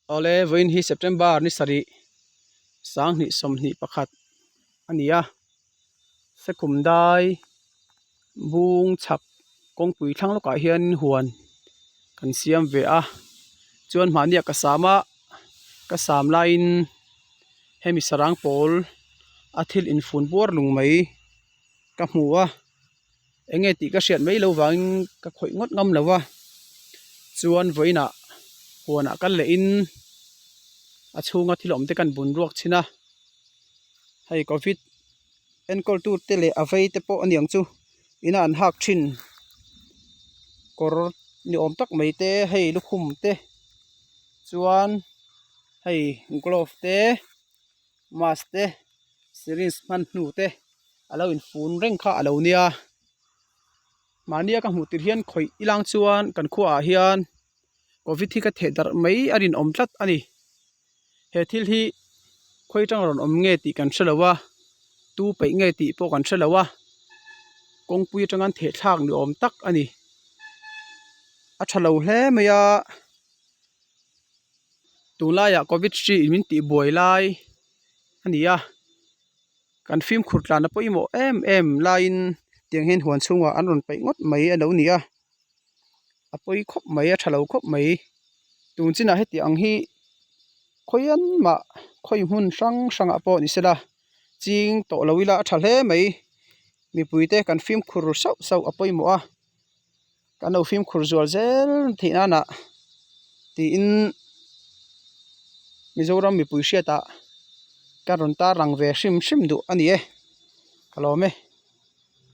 Awle vawiin hi September ni sarih sanghnih sawmhnih pakhat a ni a Sekhum dai bung chhak kawngpui thlang lawkah hian huan kan siam ve a chuan mahnia ka sam a ka sam laiin hemi sarang pawl a thil infun buar lung mai ka hmu a. Eng nge tih ka hriat mai loh vangin ka khawih ngawt ngam lo va, chuan vawiinah huanah kal leh in a chhunga thil awm te kan bun ruak thin a, hei covid enkawl tu te leh a vei te pawh a niang chu ina an hak thin kawr ni awm tak mai te hei lukhum te chuan hei glove te mask te syringe hman hnu te. A lo infun reng kha a lo nia mahnia ka hmuh tir hian khawih ilang chuan kan khuaah hian covid hi ka theh darh mai a rinawm tlat a ni he thil hi khawi atang rawn awm nge tih kan hrelo a tu peih nge tih pawh kan hrelo a kawngpui atanga an theh thlak ni awm tak a ni a tha lo hle mai a tunlaiah covid hri in min tih buai lai a ni a. Kan fimkhur tlan a pawimawh em em laiin tiang hian huan chhungah an rawn peih ngawt mai a lo ni a a pawi khawp mai a tha lo khawp mai tun chinah heti ang hi khawian mah khawi hmun hrang hrangah pawh ni sela ching tawh lo ila a tha hle mai mipui te kan fimkhur sauh sauh a pawimawh a. Kan lo fimkhur zual zel theih nanah tiin Mizoram mipui hriatah ka rawn tar lang ve hrim hrim duh a ni e ka lawm e.